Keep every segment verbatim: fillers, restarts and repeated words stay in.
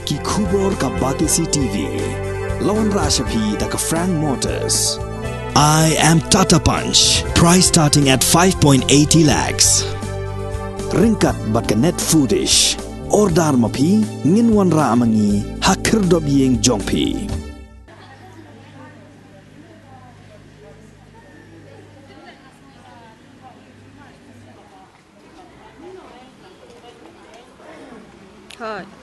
Ki khubor ka Batesi T V. La wanrah sha phi da ka Frank Motors. I am Tata Punch. Price starting at five point eighty lakhs. Ryngkat bad ka Net Foodish. Order ma phi, ngin wanrah ma ngi ha khyrdop ïing jong phi. Hooid.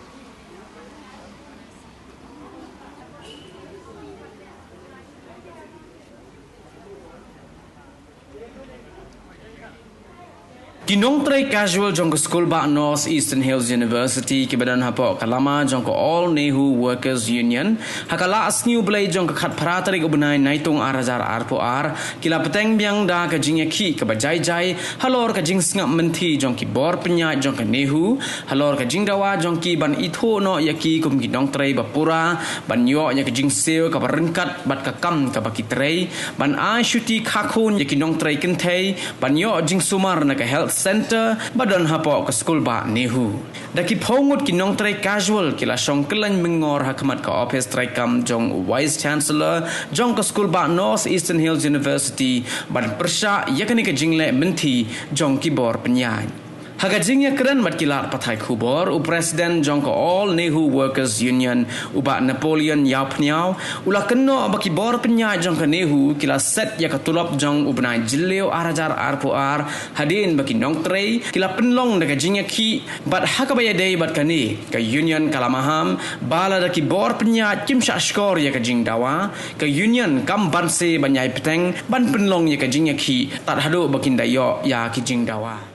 Ki nongtrei casual jong ka skul bah North Eastern Hills University kiba don hapoh ka lama jong ka All Nehu Workers Union, ha ka la sniew blei jong ka khatphra tarik u bnai Naitung ar hajar arphew ar, ki la bteng biang da ka jingïakhih kaba jai jai halor ka jingsngap mynthi jong ki bor pynïaid jong ka NEHU, halor ka jingdawa jong ki ban ithuh noh ïa ki kum ki nongtrei ba pura, ban ïoh ïa ka jingsiew kaba ryngkat bad ka kam kaba ki trei, ban ai shuti khakhun ïa ki nongtrei kynthei, ban ïoh jingsumar na ka health centre ba don hapoh ka skul bah NEHU. Da ki phew ngut ki nongtrei casual ki la shong kylleng myngor ha khmat ka ophis treikam jong u Vice Chancellor jong ka skul bah North Eastern Hills University ban pyrshah ïa kane ka jingleh mynthi jong ki bor pynïaid. Ha ka jingïakren bad ki lad pathai khubor, u President jong ka All Nehu Workers Union, u bah Napoleon Ïawphniaw, u la kynnoh ba ki bor pynïaid jong ka NEHU ki la set ïa ka tulop jong u bnai Jylliew ar hajar arphew ar hadien ba ki nongtrei ki la pynlong da ka jingïakhih. Bad ha kaba ïadei bad kane, ka Union ka la maham ba lada ki bor pynïaid kim shah shkor ïa ka jingdawa, ka Union kam banse ban ïai bteng ban pynlong ïa ka jingïakhih tad haduh ba kin da ïoh ïa ki jingdawa.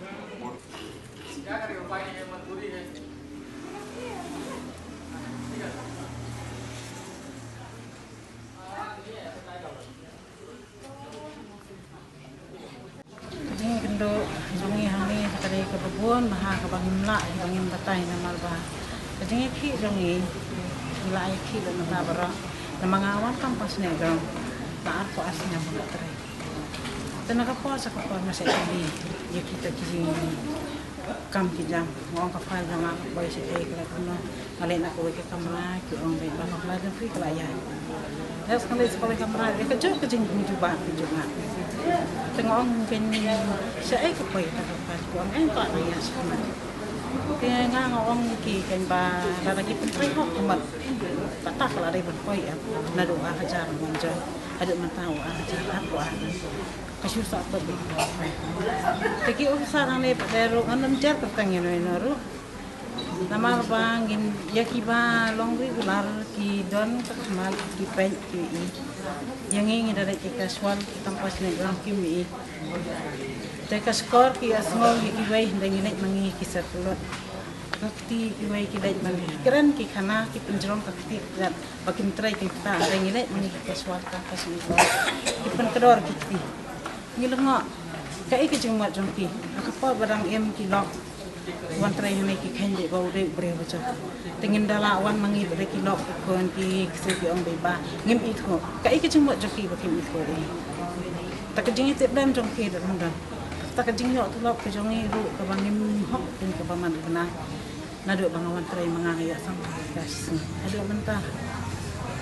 Ka jingïakynduh jong ngi hangne ka dei kaba bun bha kaba ngim lah ba ngin batai namar ba ka jingïakhih jong ngi ngi la ïakhih bad mynta baroh namar nga wan kam pass ne jong ka ar ko as nyam ba trei. Te na ka por sa ka por nga sa ïa ki ïa kita ki jing kam ki jam. Nga ong ka file jong nga ka poi shaei ka la kumno. Nga leh na kawei ka kamra ki ong ba ka file jong phi ka la ïaid. Te nga leh sa kawei ka kamra ka jong ka jingim jubab ka jong nga. Te nga ong kein shaei ka poi ka file ki ong en ka la ïaid sha khmat. Te nga nga ong ki kein ba lada ki pyntrei hok ka mat. Kata ka la dei ban poi em naduh ar hajar mynjur. Haduh mynta u ar hajar arphew ar. Ka shu sah pat beit. Te ki officer hangne pat de ruh ngan ym jer kyrteng ïano ïano ruh. Namar ba ngin ïa kiba long regular ki don ka khmat ki peit ki i. Ïa ngi ngi da dei ki casual ki tam pass ne gram kim i. Te ka shkor ki ïasngew ïa kiwei hynrei ngi leit ma ngi ki syrkular. Ka kti kiwei ki leit ma ngi kren ki khana ki pynjrong ka kti ka jat. Ba kim trei kim ktah, hynrei ngi leit ma ngi ki casual, tam pass ne gram. Ki pynkdor ki kti. Ngi lyngngoh. Kaei ka jingmut jong ki? Ha ka por ba dang im ki lok. Wan trei hangne ki kheiñ dei ba u dei u briew ba jong. Te ngin da lah wan ma ngi ba dei ki lok ki khun ki ksew ki ong beiba. Ngim ithuh. Kaei ka jingmut jong ki ba kim ithuh dei. Ta ka jingïatiplem jong ki da rum don. Ta ka jingïoh tulop ka jong ngi ruh kaba ngim hok pyn kaba man kena. Naduh ba nga wan trei ma nga nga ïoh san ka sngi. Naduh mynta.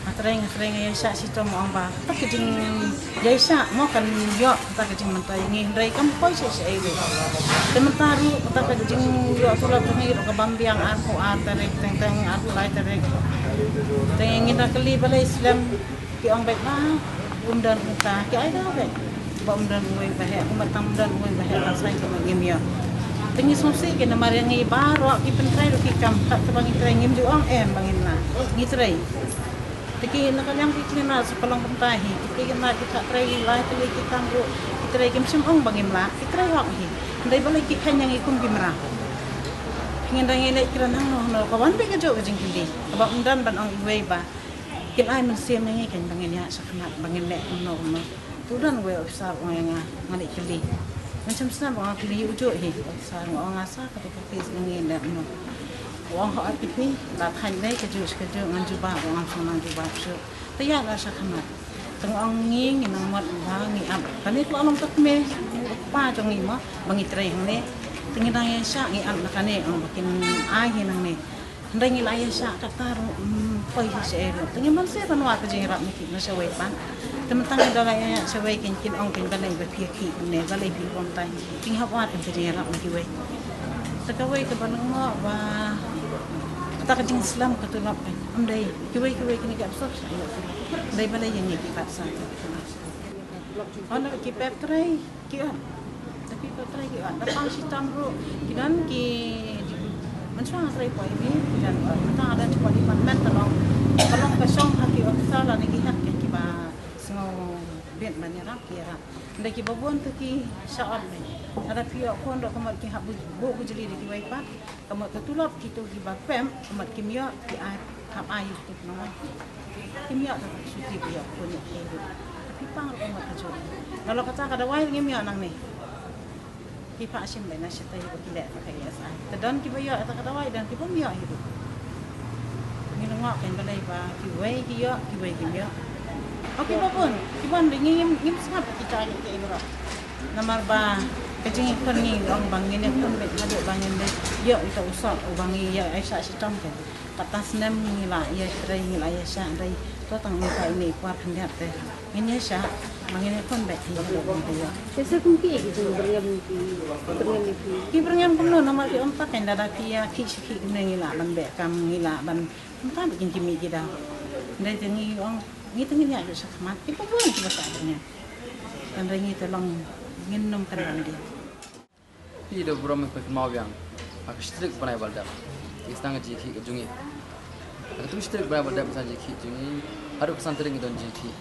Nga trei nga trei nga ïa shah shitom ong ba. Ta ka jingïaishah mo kan ïoh ta ka jingmynta ïa ngi hynrei kam poi sha sha ei ruh. Te mynta ruh ta ka jingïoh tulop jong ngi ruh ka bam biang arphew ar tarik teng teng arphew lai tarik. Te ngi da kylli balei slem. Ki ong beit ba um don uta ki ai da beit. Ba um don uwei ba heh, kumba tam don uwei ba heh ba sai kumba ngim ïoh. Te ngi sngewsih ki namar ïa ngi baroh ki pyntrei ruh ki kam kat kaba ngi trei ngim ju ong em ba ngim lah. Ngi trei. Te ki na ka liang ki khynnah sa ka long kumta hi. Ki khynnah ki thah trei lai tylli ki kam ruh ki trei kim shym ong ba ngim lah. Ki trei hok hi. Hynrei balei ki kheiñ ïa ngi kum ki mraw. Ngin dang ïaleh kren hangno hangno ka wan beit kajuh ka jingkylli. Kaba um don ban ong iwei ba Kin ai mynsiem ïa ngi kein ba ngin ïaid shakhmat ba ngin leh kumno kumno. Tu don uwei u officer u ong ïa nga, nga leit kylli. Ngan shim snem ba nga kylli u juh hi u officer, nga ong nga sa katu ka case ba ngin leh kumno. U ong hooid phi, la thait lei kajuh shi kajuh, ngan jubab, u ong ngam shym nang jubab shuh. Te ïaid la shakhmat. Te nga ong ngi ngi nang mut ba ngi ap. Kane ka la long ka kmie u kpa jong ngi mo ba ngi trei hangne. Te ngi nang ïaishah ngi ap na kane, ong ba kin ai hi nangne. Hynrei ngi la ïa shah kata ruh, mm, poi hi sha ei ruh. Te ngi man seh ban wad ka jingïarap na ki na shawei pat. Te mynta ngi da la ïa shawei kin kin ong kin balei ba phi ïa ki ne balei phi bom tai. Te ngi hap wad kin ka jingïarap na kiwei. Te kawei kaba nang mo ba kata ka jingslem ka tulop kan. Ym dei kiwei kiwei kini ki absorb sha ïa. Dei balei ïa ngi ki pat sa. Hon ki pep trei ki ot. Tapi pep trei ki ot. Da pang shitom ruh ki don ki mynshuwa nga trei poi mi ki don ot. Mynta nga don ki poi department ka long ka long ka shong ha ki officer lane ki head ki kiba sngew bit ban ïarap ki ïarap. Hynrei kiba bun te ki sha ot mi. Lada phi ïoh khun ruh ka mut ki hap buh buh bujli da kiwei pat. Ka mut ka tulop kito kiba pep ka mut kim ïoh ki ai hap ai ïa kito ki nongwei. Kim ïoh da ka shuti ki ïoh khun ïoh khun. Phi pang ruh ka mut ka jong. Nga la kata ka dawai ngim ïoh nangne. Phi phah shim beit na shatei ba ki leh ta ka E S I. Te don kiba ïoh ta ka dawai don kiba ym ïoh hi ruh. Ngi la ngok kan balei ba kiwei ki ïoh kiwei kim ïoh. O kiba bun kiba bun ngim ngim sngap kita ki ki ruh. Namar ba ka jingïakhun ngi ong ba ngin ïakhun beit haduh ba ngin dei ïoh ita u soh uba ngi ïa ai shah shitom kan. Kata snem ngi la ïa trei ngi la ïa shah dei to tang ngi ka ini kwar khyndiat te. Ngin ïa shah ba ngin ïakhun beit hi haduh ba ngin dei ïoh. Te sa kum ki ki jong byrngem ki byrngem ki. Ki byrngem kumno namar ki ong ta kan da da ki ïa ki shi ki kumne ngi la ban beh kam ngi la ban ong ta beit kin ki mih ki daw. Dei te ngi ong ngi te ngin ïa ïoh shah khmat ki pa bun ki ba ta byrngem. Kan dei ngi te long ngin nym kan ban dei. Phi da burom phi kynmaw biang ha ka shtrik Bnai Baldep. Ngi sdang ka jingkhih ka jong ngi. Ha ka tu shtrik Bnai Baldep ngi sdang jingkhih jong ngi. Haduh ka san tarik ngi don jingkhih.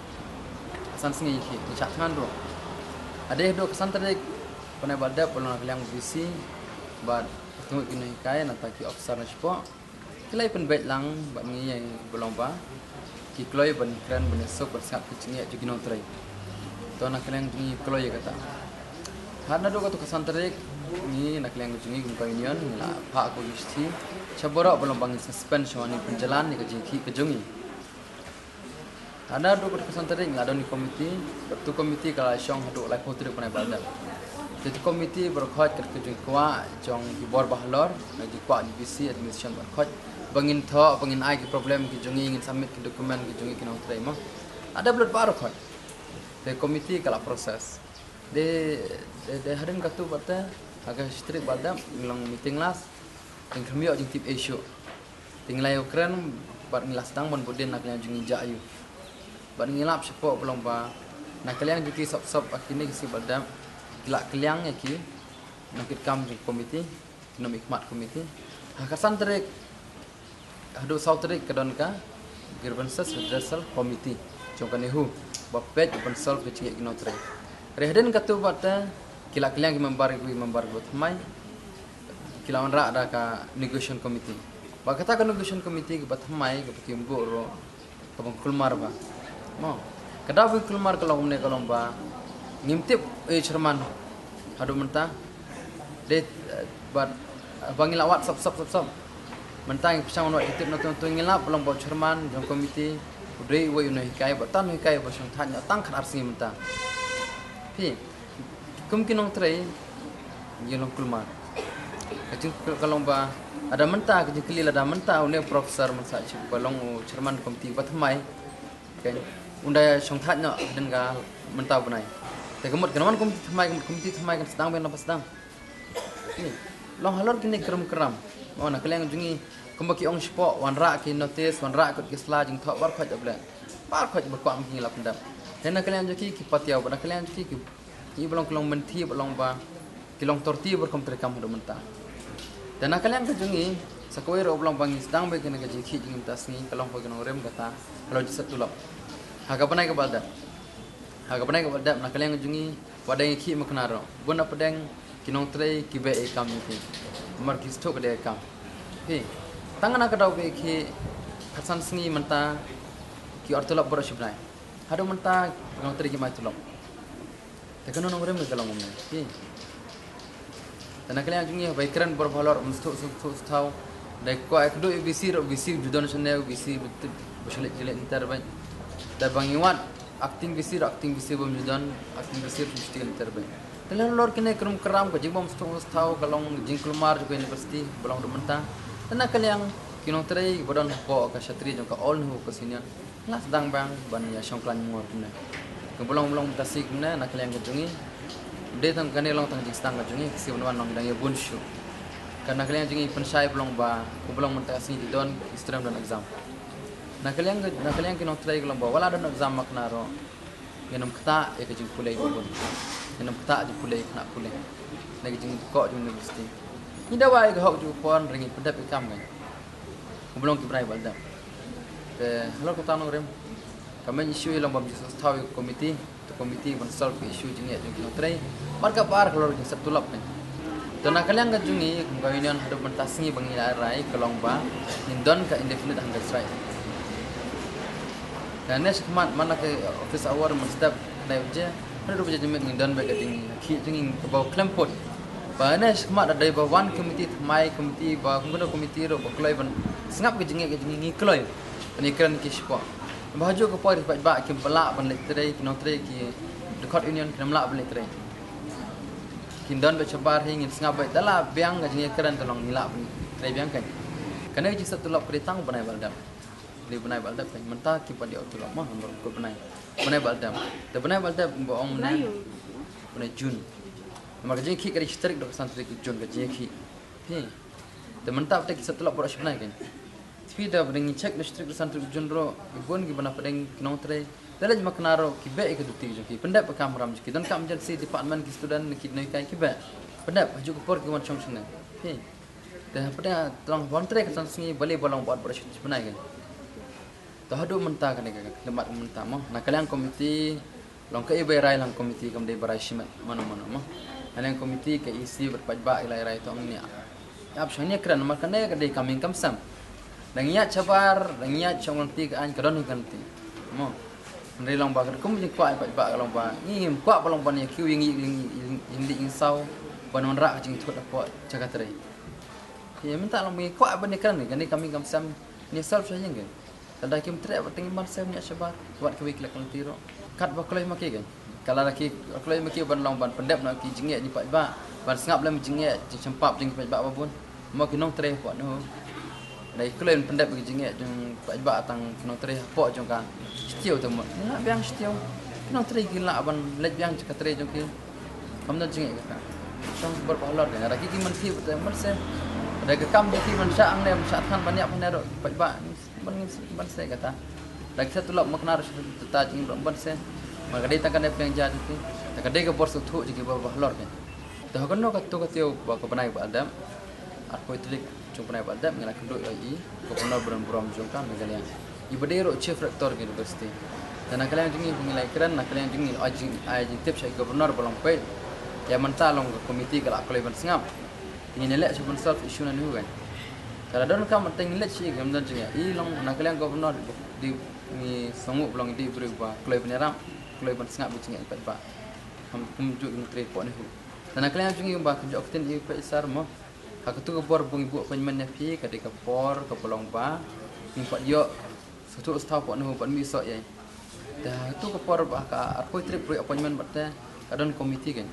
Ka san sngi jingkhih ngi shah thngan ruh. Hadien haduh ka san tarik Bnai Baldep ba long na ka liang B C bad ka tngut ki nonghikai nangta ki officer na shapoh. Ki la pynbeit lang bad ngi ïa ba long ba ki kloi ban kren ban ïasuk ban sngap ki jingeh jong ki nongtrei. To na ka liang jong ngi kloi ïa kata. Har naduh kato ka san tarik ngi na ka liang jong ngi kum ka union ngi la phah ko ki shithi sha baroh ba long ba ngin suspend sha wan pynjlan ïa ka jingkhih ka jong ngi. Hana duk ka san tarik la don i komiti, tu komiti ka la shong haduh laiphew tarik Bnai Baldep. Te tu komiti baroh khoit ka jingkwah jong ki bor ba halor, na jingkwah jong B C administration baroh khoit. Ba ngin thoh, ba ngin ai ki problem ki jong ngi, ngin submit ki document ki jong ngi ki nongtrei mo. Ada blut baroh khoit. Te komiti ka la process. De de de hadien katu bad te ha ka shtrik Baldep ngi long meeting last. Te ngi khlem ïoh jingtip ei shuh. Te ngi la ïa kren bad ngi la sdang ban bud dien na ka liang jong ngi ja aiu. Bad ngi lap shapoh ba long ba na ka liang jong ki sop sop ba kine ki sib Baldep ki la kylliang ïa ki nongkitkam jong komiti. Nongmihkhmat komiti. Ha ka san tarik haduh saw tarik ka don ka grievances redressal committee jong ka NEHU ba peit ban solve ka jingeh ki nongtrei. Hynrei hadien katu bad te ki la kylliang ki member ki member kiba thymmai ki la wanrah da ka negotiation committee. Ba kata ka negotiation committee kiba thymmai kiba kim buh ruh Ka bang kulmar ba. Mo. Ka daw bang kulmar ka long kumne ka long ba. Ngim tip, eh, chairman. Haduh mynta. Dei, eh, bad, eh, ba ngi la wad sop sop sop sop. Mynta ngi pyrshang wad ki tip na tong tong ngi la ba long ba chairman jong komiti. U dei uwei u nonghikai ba tang nonghikai ba shong thait tang khatar sngi mynta. Phi. Kum ki nongtrei ngi long kulmar. Ka jing ka long ba lada mynta ka jingkylli lada mynta une u professor mynta shi ba long u chairman komiti ba thymmai. Kan unda shong thait noh hadien ka mynta u bnai. Te ka mut kan wan komiti thymmai, ka mut komiti thymmai kan sdang ben la ba sdang. Ni long halor kine kram kram. Mo na ka liang jong ngi kumba ki ong shapoh wanrah ki notice, wanrah kut ki sla jingthoh baroh khoit da bleh. Baroh khoit ba kwah ngi la pyndap. Te na ka liang jong ki ki patiaw ba na ka liang jong ki ki Ki ba long ki long mynthi ba long ba ki long torti ba rukom treikam haduh mynta. Te na ka liang ka jong ngi sa kawei ruh ba long ba ngi sdang ba kane ka jingkhih jong ngi mynta sngi ka long ba ki nongrim kata ka long jingset tulop. Ha ka bnai kaba la dep. Ha ka bnai kaba la dep na ka liang ka jong ngi wat dang ngi khih makna ruh. Bun na pdeng ki nongtrei ki beh ïa kam ngi ki. Mar ki sthoh ka dei kam. Phi tang na ka daw ba khih khatsan sngi mynta ki ot tulop baroh shi bnai. Haduh mynta ki nongtrei ki mai tulop. Te kano nongrim ka long kumne. Ki. Te na ka liang jong ngi haba kren bor ba halor um sthoh sthoh sthoh sthoh. Dei kwah ka dei B C ruh B C ju don shane B C ba tip ba shulit shulit ntar ba. Te ba ngi wad acting B C ruh acting B C bym ju don acting B C ruh shulit ntar ba. Te halor kine krum kram ka jingbym sthoh sthoh ka long jingkulmar jong ka university ba long haduh mynta. Te na ka liang Ki nongtrei ba don hapoh ka shatri jong ka All Nehru Workers Union la sdang biang ban ïa shong khlaiñ mur kumne. Ka ba long ba long mynta sngi kumne na ka liang ka jong ngi. Dei tang kane long tang jingsdang ka jong ngi, ka sngi ban wan long dang ïa bun shuh. Ka na ka liang jong ngi pynshai ba long ba, ka ba long mynta sngi ki don, ki student don exam. Na ka liang ka, na ka liang ki nongtrei ka long ba wat la don exam ma kane ruh, ngin ym ktah ïa ka jingpule ba bun. Ngin ym ktah jingpule ïa ka khynnah pule na ka jingkoh jong university. Ngi dawa ïa ka hok jong u khun, hynrei ngin pyndep ïa ka kam ngi. Ka ba long ki bnai ba la dep. Te halor kata nongrim, ka main issue long ba ym ju sngewthuh ïa ka committee. Te committee ban solve ka issue jingeh jong ki nongtrei. Bad kaba ar halor jingstad tulop ngi. Te na ka liang ka jong ngi kum ka union, haduh mynta sngi ba ngi la rai ka long ba ngin don ka indefinite hunger strike. Te ne shikmat man la ka office hour mynstep khyndai baje, haduh baje janmiet ngin don beit ka jingkhih jong ngi kaba khlem pud. Ba ne shikmat da dei ba wan committee thymmai, committee ba kum kano committee ruh ba kloi ban sngap ka jingeh ka jong ngi, ngi kloi ban ïakren ki shapoh. Ba ha juh ka por ki paidbah kim lah ban leit trei, ki nongtrei, ki dkhot union kim lah ban leit trei. Kin don beit shabar hi, ngin sngap beit, da la biang ka jingïakren te long ngi lah ban trei biang kan. Kane ka jingstad tulop ka dei tang bnai ba la dep. Dei bnai ba la dep kan. Mynta kim pat ïoh tulop mo, ha ka bnai. Bnai ba la dep. Te bnai ba la dep ba ong mynne, bnai June. Namar ka jingïakhih ka dei shi tarik haduh ka san tarik June ka jingïakhih. Phi. Te mynta pat ki stad tulop baroh shi bnai kan. Phi, da ba dang ngi check da shi tarik haduh san tarik June ruh, ki bun kiba na pdeng ki nongtrei, da leit ma kane ruh ki beh ïa ka duty jong ki, pyndep ïa ka kamram jong ki. Donkam agency, department, ki student, ki nonghikai ki beh. Pyndep ha juh ka por ki wan shong shane. Phi. Te hapdeng tang ban trei ka san sngi, balei ba long ba ot baroh shi bnai kan. Te haduh mynta kane ka, ka, ka mat mynta mo. Na ka liang committee, long kaei ba rai lang committee, kam dei ba rai shimet mano mano mo. Na liang committee ka E C bad paidbah i la rai tang ne. Ap shang ne kren namar kane ka dei ka ming kam sem. Dang ïaid shabar, dang ïaid shong lynti ka aiñ, ka don hi ka lynti. Mo. Hynrei long ba ka kum jingkwah paidbah ka long ba ngim kwah ba long ban ïa kiew ïa ngi, ïa ngi, ïa ngi, ïa ngi saw ban wanrah ka jingthut hapoh jaka trei. Ïa mynta long ba ngi kwah ban ïa kren, kane ka ming kam sem, ngi solve sha ïing ka. Tang da kim treh ba tang ban sem ïa shabar, wat kiwei ki leh ka lynti ruh. Kat ba kloi ma ki kan. Ka la ki kloi ma ki ban long ban pyndep noh ki jingeh jong paidbah, ban sngap lem jingeh jingshimpap jong paidbah ba bun. Mo ki nongtrei hapoh Nehru. Da ki kloi ban pyndep ki jingeh jong paidbah tang ki nongtrei hapoh jong ka. Shitiew te mo. Nga biang shitiew. Ki nongtrei ki lah ban leit biang jaka trei jong ki. Kam don jingeh kata. Shong bor ba halor ka. Da ki ki man ki ba te man se. Da ka kam jong ki man sha ang ne man sha than ban ïap ne ruh paidbah. Ban ngin ban se kata. Da ki sa tulop ma kane ruh sha ta jingim ruh ban se. Ma ka dei tang kane pdeng ja jong ki. Da ka dei ka bor sngewthuh jong ki bor ba halor ki. Te ha kano kato ka taïew ba ka bnai ba la dep. Arphew tarik jong bnai ba la dep ngi la kynduh ïa i Governor ba don burom jong ka Meghalaya. I ba dei ruh Chief Rector ka University. Te na ka liang jong ngi ba ngi la ïakren, na ka liang jong ngi la ai jing, ai jingtip sha i Governor ba long peit. Ïa mynta long ka committee ka la kloi ban sngap. Ngin ïaleh shuh ban solve issue na Nehru kan. Ka la donkam te ngin leit sha i, kam don jingeh. I long na ka liang Governor dei, ngi sngew ba long i dei briew ba kloi ban ïarap, kloi ban sngap ïa ka jingeh paidbah. Kam kumjuh i nongtrei hapoh Nehru. Te na ka liang jong ngi ba ka jong ka ktien i peit sir mo. Ha kato ka por ba ngi buh appointment ïa phi ka dei ka por kaba long ba ngim pat ïoh sngewthuh sngewthaw hapoh Nehru ban mih soh ïa i. Te ha kato ka por ba ka arphew tarik ba ruh appointment bad te ka don committee kan.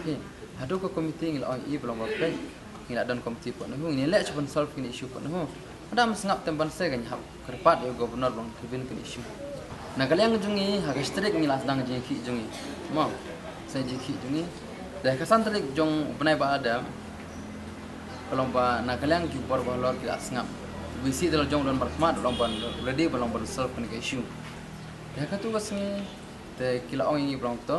Phi, haduh ka committee ngi la ong ïa i ba long ba peit ngi la don committee hapoh Nehru, ngin ïaleh shuh ban solve kine issue hapoh Nehru. Haba ym sngap te ban se kan hap kyrpad ïa u Governor ba long intervene kine issue. Na ka liang jong ngi ha ka shi tarik ngi la sdang jingïakhih jong ngi. Mo, sa jingïakhih jong ngi. Te ha ka san tarik jong u bnai ba la dep, ka long ba na ka liang ki bor ba halor ki la sngap. VC te la jong don markhmat, long ban ready ba long ban solve kane ka issue. Te ha kato ka sngi te ki la ong ïa ngi ba long to,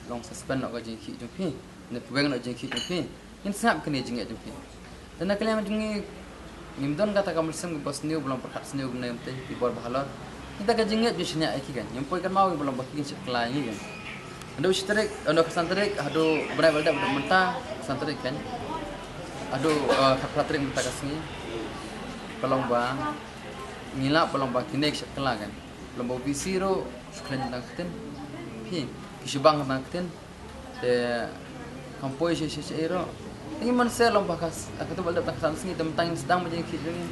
long suspend noh ka jingïakhih jong phi. Ne pynweng noh jingïakhih jong phi. Ngin sngap kane jingeh jong phi. Te na ka liang jong ngi ngim don kata ka mynsiem kaba sniew ba long pyrkhat sniew kumne kumte ki bor ba halor. Kita ka jingeh jong shaniah ïa ki kan. Ngim poi kynmaw ba long ba ki shet kylla ïa ngi kan. Haduh shi tarik, haduh ka san tarik, haduh bnai ba la dep haduh mynta ka san tarik kan. Haduh, eh, ka phra tarik mynta ka sngi. Ka long ba ngi lap ba long ba kine ki shet kylla kan. Long ba VC ruh shu khlaiñ tang ktien. Phi, ki shu bang tang ktien. Te kam poi shi shi shi ruh. Ngi man se long ba ka s-, ka tu ba la dep tang ka san sngi te mynta ngin sdang ma jingïakhih jong ngi.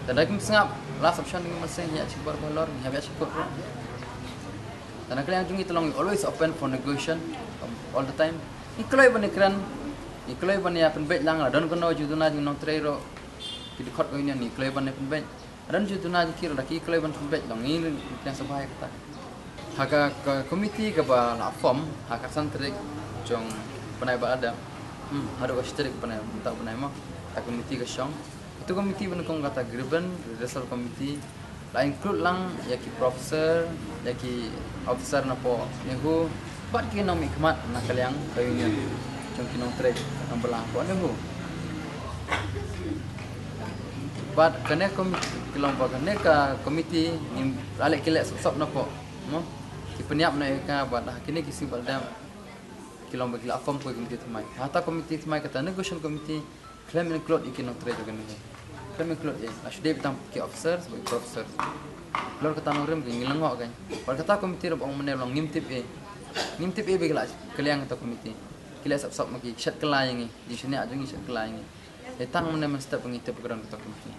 Te da kim sngap last option ngi man se ngi ïa shi bor ba halor ngi hap ïa shi kut ruh. Te na ka liang jong ngi te long always open for negotiation, um, all the time. Ngi kloi ban ïakren, ngi kloi ban ïa pynbeit lang la don kano jingduna jong nongtrei ruh. Ki dkhot ka union ngi kloi ban pynbeit. Hadien ju duna jingkyrpad da ki kloi ban pynbeit long ngi pynbeit sha bha ïa kata. Ha ka, ka komiti kaba la form ha ka san tarik jong bnai ba la dep. Hmm, haduh ka shi tarik bnai, mynta bnai mo. Ka komiti ka shong. Ito komiti ba nyngkong kata grievance redressal committee. La include lang ïa ki professor, ïa ki officer na poh NEHU, bad ki nongmihkhmat na ka liang ka union jong ki nongtrei nongbylla poh NEHU. Bad kane komiti, ki long ba kane ka komiti ngim la leh ki leh sop sop na poh, mo? Ki pynïap na ïa ka bad ha kine ki sngi ba la dep ki long ba ki la form ko komiti thymmai. Hata komiti thymmai kata negotiation committee, khlem include ïa ki nongtrei jong ka NEHU. Khlem include ïa, la shu dei tang ki officers bad ki professors. Lor kata nongrim ki ngi la ngoh kein. Bad kata komiti ruh ba ong mynne long ngim tip ei. Ngim tip ei ba ki la kylliang kata komiti. Ki la sop sop ma ki shet kylla ïa ngi. Jingshaniah jong ngi shet kylla ïa ngi. Dei tang mynne mynstep ba ngi tip ba ka don kata komiti.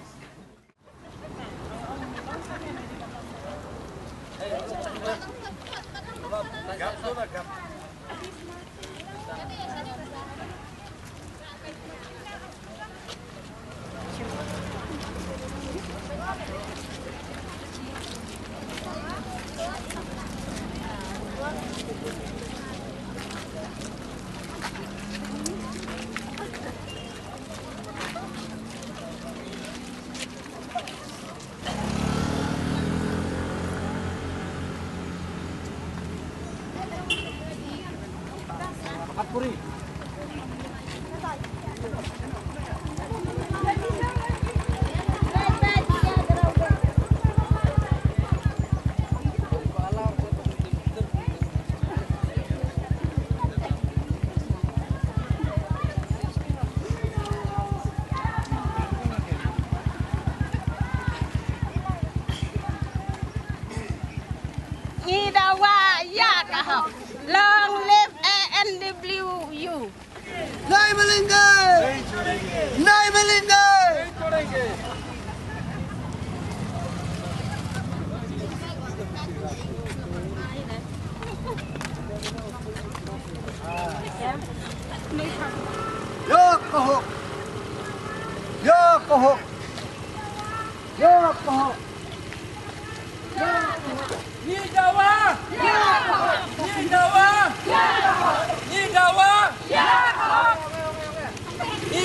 Ngi dawa ïa ka hok. Long live A N W U. नहीं मिलेंगे, नहीं मिलेंगे। Ïa ka hok, ïa ka hok, ïa ka hok. Ngi dawa! Ngi dawa! Ngi dawa! Ngi dawa! Ngi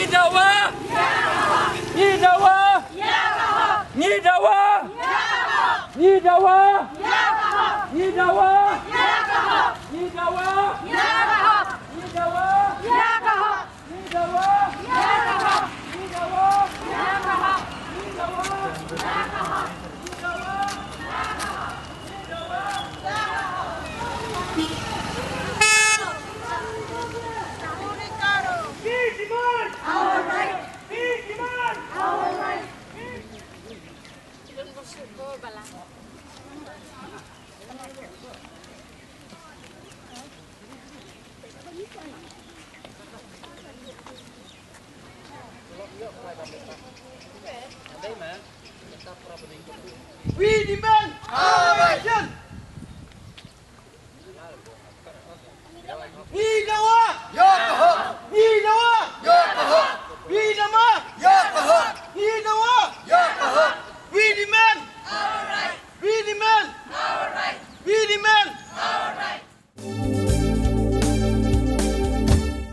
dawa! Ngi dawa! We demand!